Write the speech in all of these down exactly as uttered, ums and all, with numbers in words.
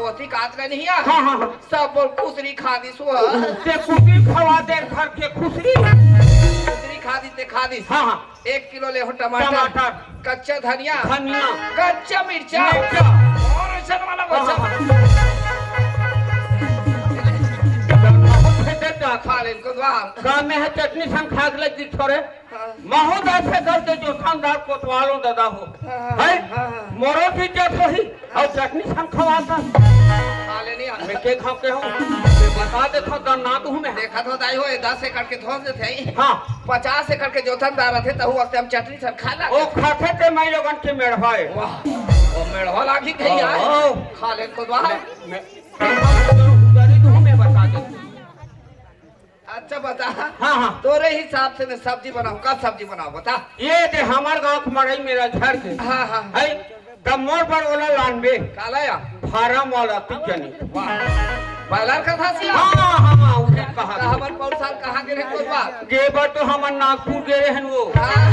धोती काट ले नहीं आ। हाँ, हाँ, हाँ। सब बोल खुसरी खा दिस वो। ते खुसरी खवा दे घर के खुसरी। खुसरी खा दिस ते खा दिस। हाँ, हाँ। एक किलो ले हो टमाटर। टमाटर। कच्चा धनिया। धनिया। कच्चा मिर्चा। मिर्चा। अउ अइसन वाला हाँ, बच्चा। हाँ, हाँ। बहुत फेंटे जात। खा ले इनको द्वार। का में हे चटनी संग खा के लग दी छोरे। हाँ। महूँ दस एकड़ के जोथन दार कोतवाल हूँ दादा हो। हाँ, हाँ, है? हाँ, हाँ। मोरो भी जस होही अउ चटनी संग खवाता। खा ले नहीं आ। मैं के खाँव के हूँ? मैं बता देथँव, दन्नात हूँ मैं। देखत हो दाई हो, ये दस एकड़ के धोस देथे। हाँ। पचास एकड़ के जोथन दार रथे, तहू वक्त हम चटनी संग खा ला। ओ खाथे ते माई लोगन के मेढ़वा हे। वाह, वो मेढ़वा लागी कहीं आए। ओ। खा ले इनको द्वार। मैं, मैं, मैं बता देथँव। अच्छा बता। हाँ, हाँ। तोरे हिसाब से मैं सब्जी बनाऊँ, का सब्जी बनाऊँ बता। ये दे हमर गाँव के मड़ई मेरा झर के। हाँ, हाँ। है, तब मोर बर ओला लानबे। काला या? फारम वाला तीन जनी। वाह। बॉयलर का था सिया? हाँ, हाँ, हाँ, उसे कहा तो था। हमर पौर साल कहाँ गे रहे कोई बात? गे बर तो हमर नागपुर गे रहेन वो। हाँ,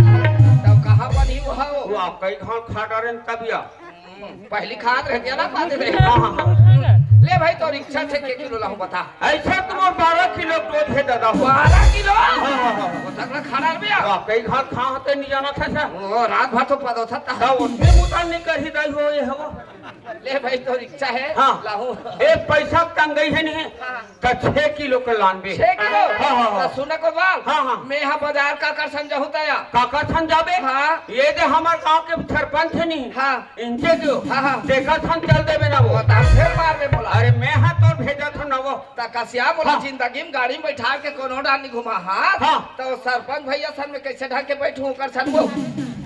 तब कहाँ बनी वो हो? वो आप कई घाव खा डारेन तब या। पहली खात रहे, तेला खात रहे। हाँ, हाँ, हाँ। ले भाई, तोर इच्छा हे के किलो लाहूँ बता। अइसे तो मोर बारह किलो डोज हे दादा हो। बारह किलो? हाँ, हाँ, हाँ। वो तगड़ा खा डारबे। वाह, कई घाव खा होते नहीं जाना था सर। ओ, रात भर तो पदो था। तो उतने मुतान नहीं कर ही दाई हो ये हो। ले भाई, तोर इच्छा हे, हाँ। लाहूँ। ए, पैसा तंगई हे नहीं। हाँ। त छह किलो के लानबे। छह किलो? हाँ, हाँ, हाँ। त सुन कोतवाल। हाँ, हाँ। मैं हा बाजार काकर सन जाहूँ त या? काकर सन जाबे? हाँ। ये दे हमर गाँव के सरपंच हे नहीं। हाँ। इनके जो हाँ, हाँ। देखत सन चल देबे ना वो। त फेर मारबे बोला। अरे मैं हा तोर भेजत हूँ ना वो। त कसिया बोला हाँ। जिंदगी में गाड़ी में बैठा के कोनो डार नहीं घुमा हाँ। हाँ। त सरपंच भैया सन में कैसे ढंग के बैठूँ ओकर सन वो।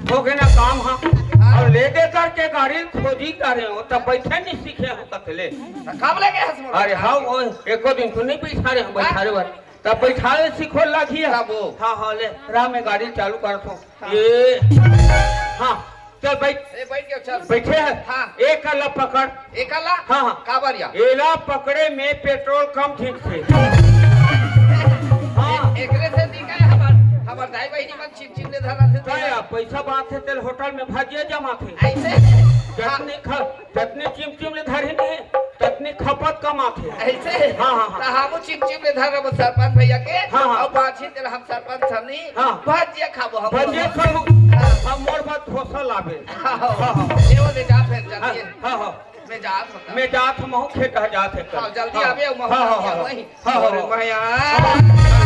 हो गए ना काम हाँ। हाँ। अउ ले दे करके गाड़ी खोजी करे हो, तब बैठे नहीं सीखे हो कतले। त कब लगे हंस मोर? अरे हाँ, वो एको दिन तो नहीं बैठा रहे, बैठा रहे बर। तब बैठावे सीखो लागी है। तब वो। हाँ, हाँ, ले, राह में गाड़ी चालू करत हो। हाँ। ये, हाँ, चल बैठ। ए, बैठ गया, चल। बैठे हैं? हाँ। एक अल्ला पकड़। एक अल्ला? हाँ, हाँ। काबर या? एला पकड़े में पेट्रोल कम ठीक से। हाँ। ए-, एकरे से दी का हमर, हमर दाई बहिनी मन चिमचिम ले धरा थे। का या, पैसा बात हे, तेल होटल में भजिया जमा थे। ऐसे? जतने हाँ। खा, जतने चिमचिम ले धरे नहीं, ततने खपत कमाथे। ऐसे? हाँ, हाँ, हाँ। त हमू चिमचिम ले धर रहो सरपंच भैया के, हाँ, हाँ। अउ बाछी तेल हम सरपंच हमनी, हाँ। भजिया खाबो हम। भजिया खाबो। हाँ। हम मोर बात धोसा लाबे। हाँ, हाँ। हाँ, हाँ। ये वो ले जा फिर, जल्दी। हाँ, हाँ, हाँ। मैं जात हूँ। मैं जात हूँ, महू खेत ह जात हे। हाँ, जल्दी हाँ। आबे, महू हाँ, हाँ, जल्दी हाँ, आबे। हाँ। हाँ, अरे हाँ। भैया।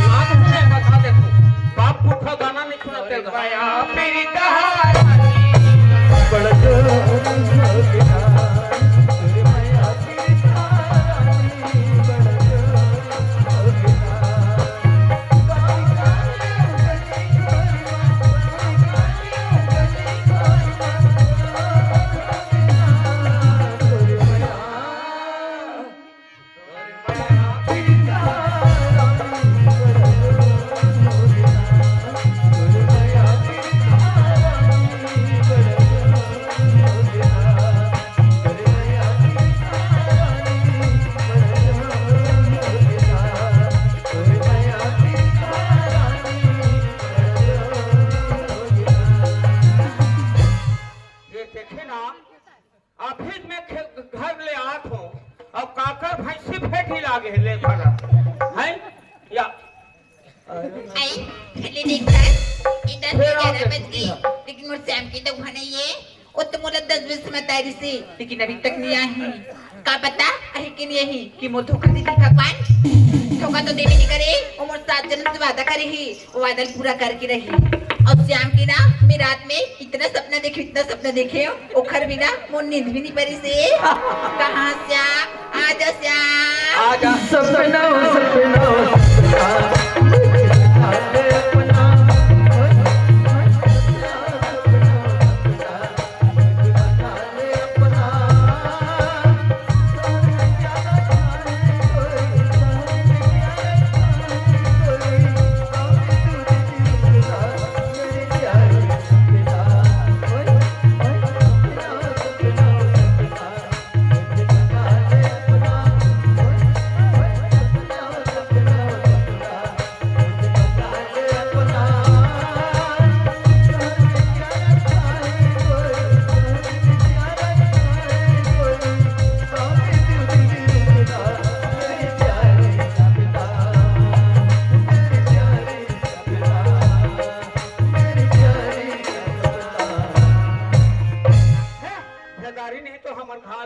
नाम से बता दे तू। बाप पुरखा गाना नहीं सुना तेरे को। भैया, पीड़िता। ये देखे ना, अभी मैं खे-, घर ले आत हूँ, अब काकर भैंसी फेंटी लागे हे, ले भला। हैं? या। आई, ले देख कर, ये दस फेर ग्यारह बज गई, लेकिन मोर श्याम के तो वहाँ नहीं है। वो तो मोला दस बजे से बताए रहिसे, लेकिन अभी तक नहीं आए हैं। का पता, अही के नहीं आही, कि मोर धोखा दे दी भगवान। धोखा तो देबे नहीं करे, वो मोर सात जन्म से वादा करे ही, वो वादा पूरा करके रही। अउ श्याम के ना, मैं रात में इतना सपना देखे, इतना सपना देखे, ओखर बिना मोर नींद भी नहीं परी से। कहाँ श्याम? आजा श्याम। आजा। सपना, सपना, सपना। नहीं तो हमन खा